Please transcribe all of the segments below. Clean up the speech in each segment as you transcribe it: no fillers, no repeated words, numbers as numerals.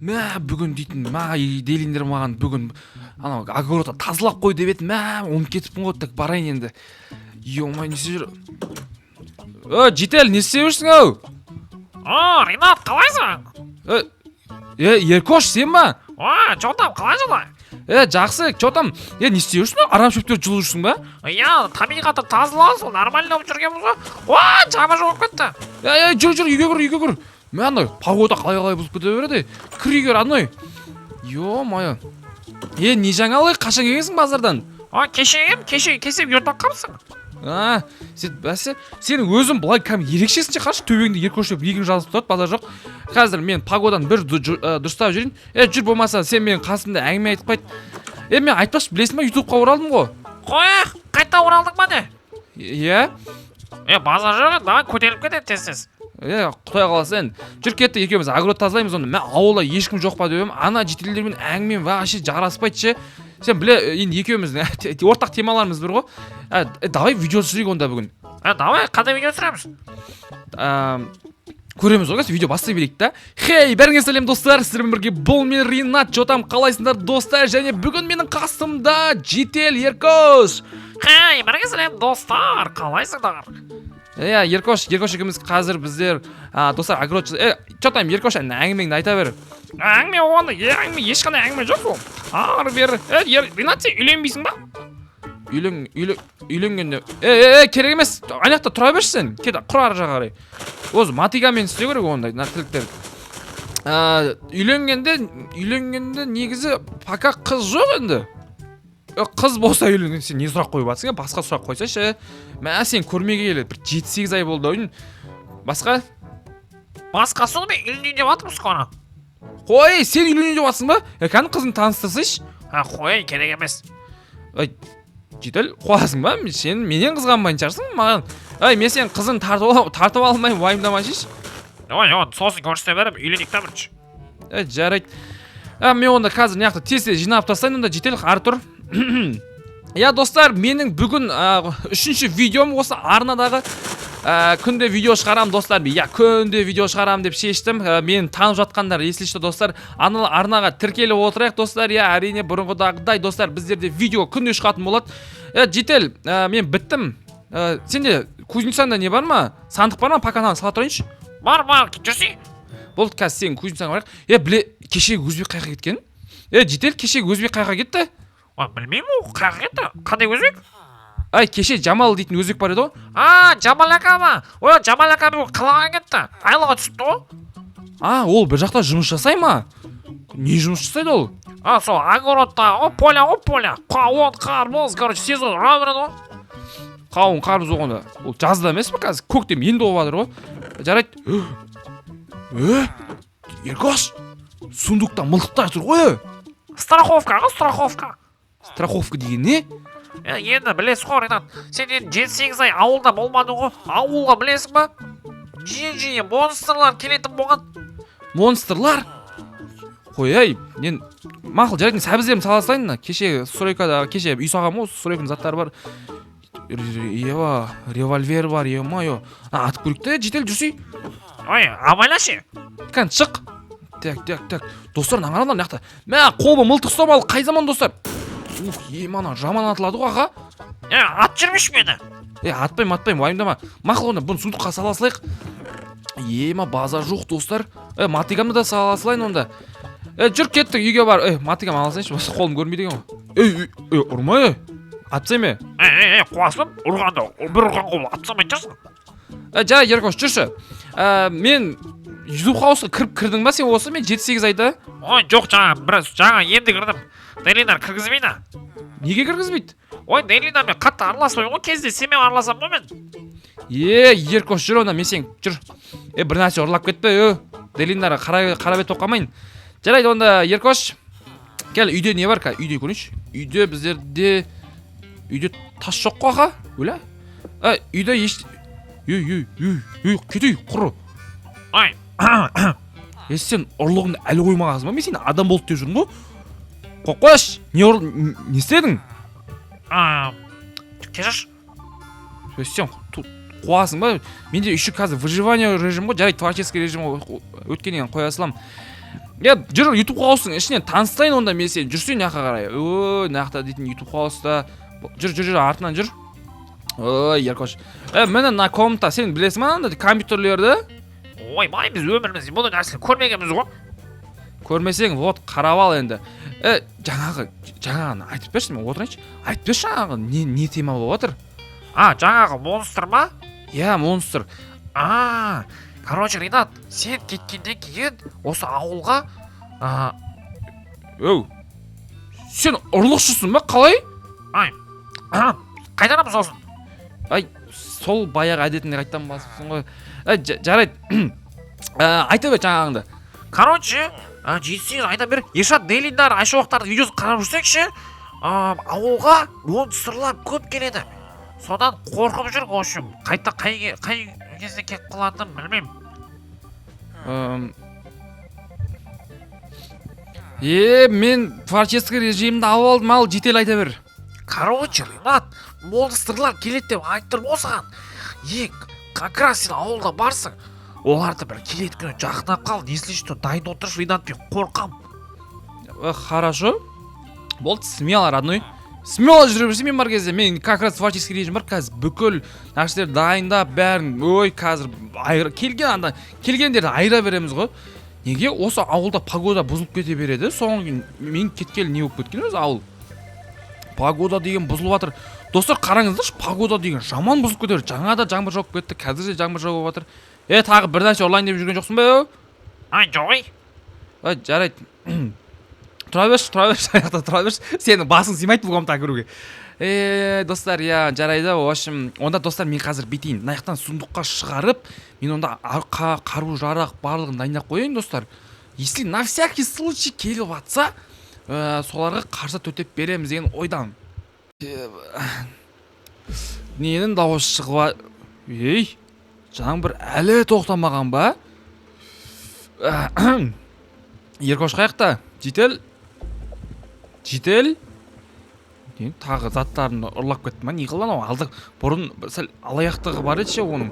Мә, бүгін дейтін, мә, Делиндер маған бүгін анау огородты тазалап қой деп еді. Мә, ұмытып кетіппін ғой. Так, барайын енді. Ё-моё, не істеп жүр? Е, Житель, не істеп жүрсің, ау? О, Ринат, қалайсың? Е, Еркош, сен ба? О, че там, қалай жағдай? Е, жақсы, че там? Е, не істеп жүрсің? Арам шөптерді жұлып жүрсің ба? Иә, табиғатты тазалау, сол нормально болып жүргенбіз ғой. О, жаңбыр жауып кетті. Е, е, жүр, жүр, үйге кір, үйге кір. Мә, ана погода қалай қалай бұзып кете береді. Кір үйге, родной. Ё-моё, е, не жаңалық? Қашан келгенсің базардан? О, кеше келгем, кеше келсем, ұйықтап қалыпсың. А, сен, бәсе, сен өзің былай кәдімгі ерекшесің ше. Қарашы, төбеңде «Еркош» деп екі жазып тұрады, базар жоқ. Қазір мен погоданы бір дұрыстап жүрейін. Е, жүр, болмаса сен менің қасымда әңгіме айтып қайт. Е, мен айтпақшы, білесің ба, Ютубқа оралдым ғой. Қой, қайта оралдың ба, не? Иә. Е, базар жоқ, давай көтеріліп кетеді тез тез. Е, құдай қаласа енді. Жүр, кеттік, екеуміз огород тазалаймыз онда. Мә, ауылда ешкім жоқ па деп едім, ана жительдермен әңгімем вообще жараспайды ше. Сен біле, енді екеуміздің ортақ темаларымыз бір ғой. Ә, давай видео түсірейік онда бүгін. Е, давай, қандай видео түсіреміз? Көреміз ғой, қазір видео бастай берейік та. Хей, бәріңе сәлем, достар! Сіздермен бірге бұл мен, Ринат. Че там, қалайсыңдар, достар? Және бүгін менің қасымда Житель Еркош. Хей, бәріңе сәлем, достар, қалайсыңдар? Иә, Еркош, Еркош екеуміз қазір біздер, достар, огород. Е, че там, Еркош, әңгімеңді айта бер. Әңгіме оны, е, әңгіме, ешқандай әңгіме жоқ ол. Ары бері. Е, Ринат, сен үйленбейсің ба? Үйленгенде, е, е, е, керек емес, ана жақта тұра берші сен. Кет, құр ары жаққа қарай. Осы мотыгамен істеу керек ондай мына тірліктер. Үйленгенде негізі пока қыз жоқ енді. Е, қыз болса үйленген. Сен не сұрақ қойып жатрсың? Е, басқа сұрақ қойсайшы. Мә, сен көрмегелі бір 7-8 ай болды ау. Басқа? Басқасы, мен үйленейін деп жатырмын скоро. Қой, сен үйленейін деп жатрсың ба? Е, кәні, қызыңды таныстырсайшы. А, қой, керек емес. Ай, Житель, қуасың ба? Сен менен қызғанбайтын шығарсың маған. Ай, мен сенің қызын тартып алмаймын, уайымдамайсайшы. Ой, ой, сосын көрсете беремін, үйленейік та бірінші. Е, жарайды. А, мен онда қазір мына жақта тез тез жинап тастайын онда. Житель, ары тұр. Иә, достар, менің бүгін үшінші видеом осы арнадағы. Күнде видео шығарамын, достар. Иә, күнде видео шығарамын деп шештім. Мені танып жатқандар, если что, достар, ана арнаға тіркеліп отырайық, достар. Иә, әрине, бұрынғыдағыдай, достар, біздерде видео күнде шығатын болады. Е, Житель, мен біттім. Сенде кузницаңда не бар ма, сандық бар ма? Пока мынаны сала тұрайыншы. Бар, бар, жүрсей. Болды, қазір сенің кузницаңа барайық. Е, біле, кешегі өзбек қай жаққа кеткен? Е, Житель, кешегі өзбек қай жаққа кетті? Ой, білмеймін, ол қай жаққа кетті. Қандай өзбек? Ай, кеше Жамал дейтін өзбек бар еді ғой. А, Жамал ака ма? Ой, Жамал ака бүгін қалаға кетті, айлығы түсіпті ғой. А, ол бір жақта жұмыс жасай ма? Не жұмыс жасайды ол? А, сол огородта ғой, поля ғой, поля, қауын, қарбыз, короче, сезон ұра береді ғой. Қауын, қарбыз болғанда, ол жазда емес па? Қазір көктем енді болып жатыр ғой. Жарайды. Е, Еркош, сундукта мылтықтар тұр ғой, е. Страховка ғой, страховка. Страховка деген не? Е, енді білесің ғой, Ринат, сен енді 7-8 ай ауылда болмадың ғой. Ауылға, білесің ба, жиі жиі монстрлар келетін болған. Монстрлар? Қой, ей, мен мақұл, жарайды, сәбіздерімді сала салайын. Мына кеше стройкада, кеше үй салғанмын ғой, стройканың заттары бар. Ева, револьвер бар, ё-моё, атып көрейік те. Житель, жүрсей. Ой, абайлашы. Кән, шық. Так, так, так, достар, мына қараңдар, мына жақта, мә, қолыма мылтық ұстап ал. Қай заман, достар? Ух, ема, жаман атылады ғой, аға. Е, ат жүрмеші мені. Е, атпаймын, атпаймын, уайымдама. Мақұл, онда бұны сундукқа сала салайық. Ема, базар жоқ, достар. Е, мотыгамды да сала салайын онда. Е, жүр, кеттік үйге бар. Е, мотыгам ала салайыншы, осы қолым көрмейді екен ғой. Ей, ей, ей, ұрма, ей, атсай ме? Е, е, е, қуасың, ұрғанда бір ұрған қол атсамайтын шығарсың. Е, жарайды, Еркош, жүрші. Мен Ютуб хаусқа кіріп, кірдің ба сен осы мен 7-8 айда? Ой, жоқ, жаңа біраз, жаңа енді кірдім. Делинар кіргізбейді. Неге кіргізбейді? Ой, Делинармен қатты араласпаймын ғой, кезде сенімен араласамын ғой мен. Е, Еркош, жүр онда, мен сен жүр. Е, бір нәрсе ұрлап кетпе. Е, Делиндарға қара, қара бет болып қалмайын. Жарайды онда, Еркош, кел. Үйде не бар қазір? Үйде көрейінші. Үйде, біздерде үйде тас жоқ қой, аға. Өлә, ә, үйде еш, ей, ей, ей, ей, кетейік, құры. Ой. Е, сен ұрлығыңды әлі қоймағансың ба? Мен сені адам болды деп жүрмін ғой. Қойып қойшы, не не істедің? А, кешірші. Е, сен қуасың ба? Менде еще қазір выживание режим ғой. Жарайды, творческий режим ғой, өткеннен қоя саламын. Е, жүр, Ютуб хаустың ішінен таныстырайын онда мен сені. Жүрсей мына жаққа қарай. Ой, мына жақта дейтін Ютуб хауста. Жүр, жүр, жүр, артынан жүр. Ой, Еркош. Е, міне, мына комната. Сен білесің ба анда компьютерлерді? Ойбай, біз өмірімізде бұндай нәрсені көрмегенбіз ғой. Көрмесең, вот, қарап ал енді. Е, жаңағыны айтып берші, мен отырайыншы. Айтып берші, жаңағы не тема болып жатыр? А, жаңағы монстр ма? Иә, монстр. А, короче, Ринат, сен кеткеннен кейін осы ауылға Өу. Сен ұрлықшысың ба, қалай? Қайтарамыз сосын. Ай, сол баяғы әдетіңе қайтадан басыпсың ғой. Ә, жарайды. Ә, айта бер жаңағыңды. Короче, 7-8 айдан бері Ершат Дейлиндар, Айшуақтардың видеосын қарап жүрсекші, ауылға монстрлар көп келеді. Содан қорқып жүр, в общем, қайта қай кезде келіп қалатынын білмеймін. Е, мен творческий режимді алып алдым, ал жедел айта бер. Короче, Ринат, монстрлар келеді деп айтып тұрмын ғой саған. Е, как раз сен ауылда барсың. Оларды бір келетін күні жақындап қал, если что, дайын отыршы, Ринат, мен қорқам. Хорошо. Болды, смело, родной. Смело жүре берсем, мен бар кезде мен как раз творческий режим бар қазір, бүкіл нәрселерді дайындап бәрін. Ой, қазір айыр, келген анда келгендерді айыра береміз ғой. Неге осы ауылда погода бұзылып кете береді? Соңғы күн мен кеткелі не болып кеткен өзі ауыл? Погода деген бұзылып жатыр. Достар, қараңыздаршы, погода деген жаман бұзылып кетеді. Жаңа да жаңбыр жауып кетті, қазір де жаңбыр жауып жатыр. Е, тағы бір нәрсе ұрлайын деп жүрген жоқсың ба, еу? Ай, жоқ, ей. Ой, жарайды, тұра берші, тұра берші, аяқта тұра берші. Сенің басың сыймайды бұл комнатаға кіруге. Е, достар, иә, жарайды. В общем, онда, достар, мен қазір бүйтейін: мына жақтан сундукқа шығарып, мен онда қару жарақ барлығын дайындап қояйын, достар. Если на всякий случай келіп жатса, соларға қарсы төтеп береміз деген ойдамын. Ненің дауысы шығып? Ей, жаңбыр әлі тоқтамаған ба? Еркош қаяқта? Житель, житель, не, тағы заттарын ұрлап кетті ма? Не қылды анау? Алды, бұрын сәл алаяқтығы бар еді ше оның.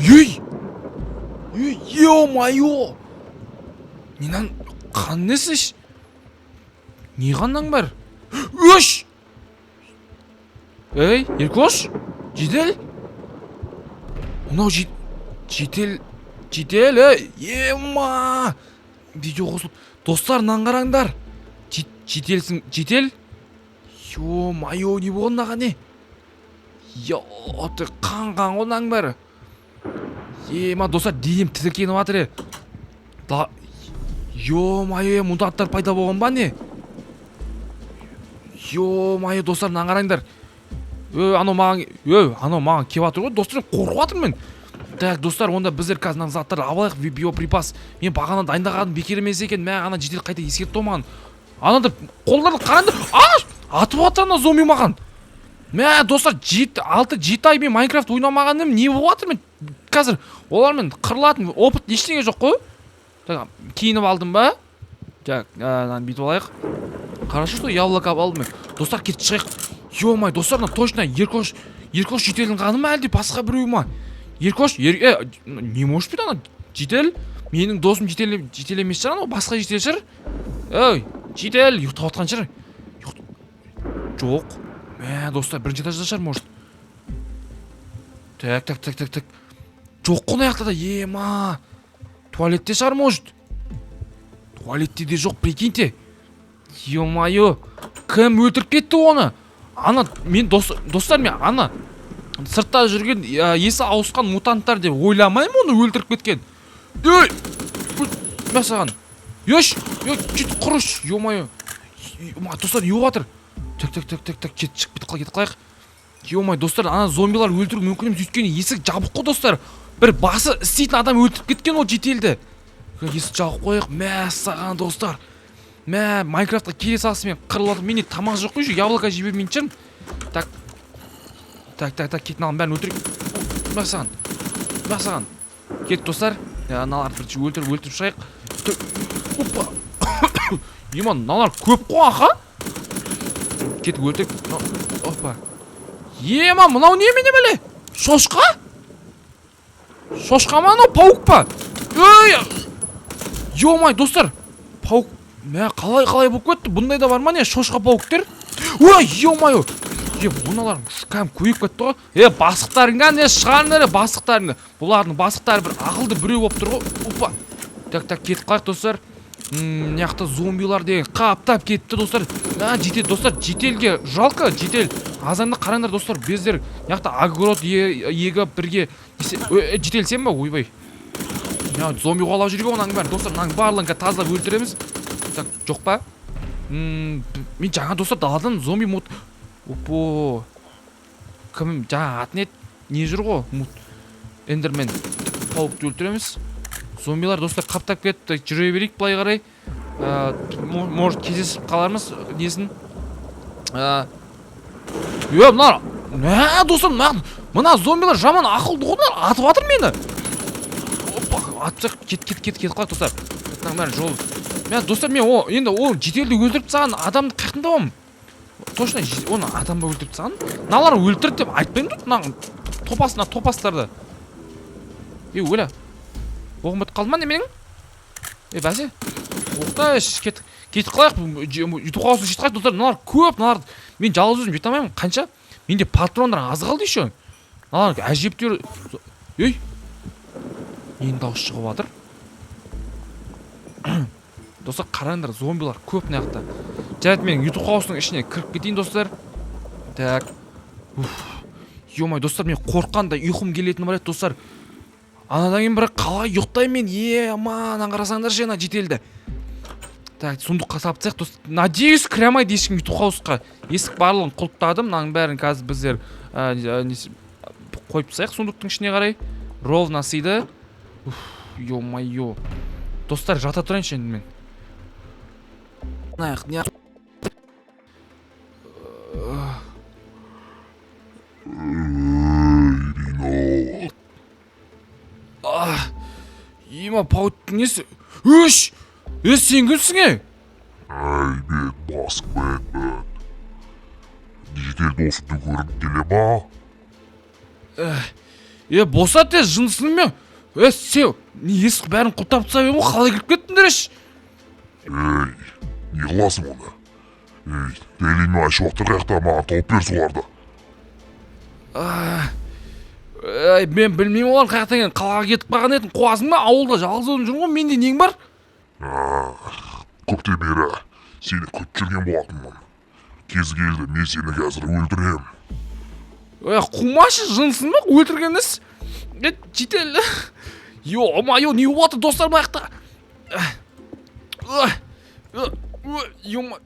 Ей, ей, ё-моё, ненан қан несі? Не қаннан бар? Өш, ей, Еркош, жедел, мынау житель, житель, ей, ема, видео қосылып. Достар, мынаны қараңдар. Жительсің, житель? Ё-моё, не болған мынаған? Не, ё, қан, қан ғой мынаның бәрі. Ема, достар, денем тітіркеніп жатыр, е. Да, ё-моё, мутанттар пайда болған ба, не? Ё-моё, достар, мынаны қараңдар. Ө, анау маған, ө, анау маған келіп жатыр ғой, достар, қорқып жатырмын мен. Так, достар, онда біздер қазір мына заттарды алып алайық. Биоприпас мен бағана дайындағаным бекер емес екен. Мә, ана жедел қайта ескертті ғой маған. Анада қолдарды қараңдар, а, атып жатыр ана зомби маған. Мә, достар, 6-7 ай мен Майнкрафт ойнамағаным, не болып жатыр? Мен қазір олармен қырылатын опыт ештеңе жоқ қой. Так, киініп алдым ба? Так, мынаны бүйтіп алайық. Хорошо, что яблоко алдым мен. Достар, кетіп шығайық. Ё, достар, мына точно Еркош, Еркош жительдің қаны ма, әлде басқа біреу ма? Еркош, не может быть, ана житель, менің досым житель, житель емес шығар, анау басқа житель шығар. Ей, житель, ұйықтап жатқан шығар. Жоқ, мә, достар, бірінші этажда шығар, может. Так, так, так, так, так, жоқ қой мына жақта да. Ема, туалетте шығар, может. Туалетте де жоқ, прикиньте. Ё-моё, кім өлтіріп кетті оны? Ана мен, достар, мен ана сыртта жүрген есі ауысқан мутанттар деп ойламаймын оны өлтіріп кеткен. Ей, мә саған, еш, ей, кет, құрыш. Ё-моё, достар, не болып жатыр? Так, так, так, так, так, кет, шығып кетіп қал, кетіп қалайық. Ё-моё, достар, ана зомбилар өлтіру мүмкін емес, өйткені есік жабық қой, достар. Бір басы істейтін адам өлтіріп кеткен ол жительді. Есік жауып қояйық. Мә саған, достар, мә, Майнкрафтқа келе салысымен қырылып. Менде тамақ жоқ қой еще, яблоко жей бермейтін шығармын. Так, так, так, так, кет, мынаның бәрін өлтірейік. Мә саған, мә саған, кет, достар. Мыналарды бірінші өлтіріп, өлтіріп шығайық. Опа, ема, мыналар көп қой, аха. Кетіп өлтірейік. Опа, ема, мынау немене, бәле? Шошқа, шошқа ма анау, паук па? Ей, Ё-моё, достар, паук, мә, қалай қалай болып кетті? Бұндай да бар ма, не, шошқа пауктер? Ой, ё-моё, е, мыналар кәдімгі көбейіп кетті ғой. Е, бастықтарың не, шығарыңдар, е, бастықтарыңды. Бұлардың бастықтары бір ақылды біреу болып тұр ғой. Опа, так, так, кетіп қалайық, достар. Мына жақта зомбилар деген қаптап кетті, достар. А, жетеді, достар, жителге жалко, жител азанда. Қараңдар, достар, біздер мына жақта огород егіп бірге жител сен ба? Ойбай, мына зомби қуалап жүр ғой мынаның бәрін. Достар, мынаның барлығын қазір тазалап өлтіреміз. Так, жоқ па? Мен жаңа, достар, даладан зомби мут, опо, кім жаңа, аты не еді, не жүр ғой, мут, эндермен паукты өлтіреміз. Зомбилар, достар, қаптап кетті. Жүре берейік былай қарай. Может, кездесіп қалармыз несін. Е, мына, мә, достар, мына зомбилар жаман ақылды ғой, мыналар атып жатыр мені. Опа, атып, кет, кет, кет, кетіп қалайық, достар. Мынаның бәрі жол. Мә, достар, мен о енді ол жителді өлтіріп тастаған адамды қаяқтан табамын? Точно оны адам ба өлтіріп тастаған? Мыналар өлтірді деп айтпаймын да, мына топас, мына топастарды. Е, өлә, оғым бітіп қалды ма, не, менің? Е, бәсе, оқта, кеттік, кетіп қалайық, ютуб хаусына жетіп қалайық. Достар, мыналар көп, мыналар, мен жалғыз өзім жете алмаймын. Қанша менде патрондар аз қалды еще. Мыналар әжептәуір. Ей, ненің дауысы шығып жатыр? Достар, қараңдар, зомбилар көп мына жақта. Жарайды, мен ютуб хаусының ішіне кіріп кетейін, достар. Так, уф, ё, достар, мен қорыққанда ұйқым келетіні бар еді, достар. Анадан кейін бірақ қалай ұйықтаймын мен? Е, ана қарасаңдаршы, ана жителді. Так, сундукқа салып тастайық, достар. Надеюсь, кіре алмайды ешкім ютуб хаусқа. Есік барлығын құлыптадым. Мынаның бәрін қазір біздер қойып тастайық сундуктың ішіне қарай. Ровно сыйды. Уф, ё-моё, достар, жата тұрайыншы енді мен. Мына не? Ей, Рино. А, ема, пауктың несі? Үш, е, сен кімсің, е? Ей, мен Маскменмін. Жедел досымды көргің келе ма? Е, босат, е, жындысың мен. Е, сен не, есік бәрін құлыптап тастап едім ғой, қалай кіріп кеттіңдер, еш? Ей, не қыласың оны? Ей, Дейлин мен Айшуақты қаяқта? Маған тауып бер соларды. Ей, мен білмеймін олар қай жақта екенін. Қалаға кетіп қалған едім, қуасың ба? Ауылда жалғыз өзім жүрмін ғой, менде нең бар? Көптен бері сені күтіп жүрген болатынмын. Кезі келді, мен сені қазір өлтірем. Е, қумашы, жынсың ба, өлтірген іс. Е, житель, ё-моё, не болып жатыр, достар, мына жақта? Ё.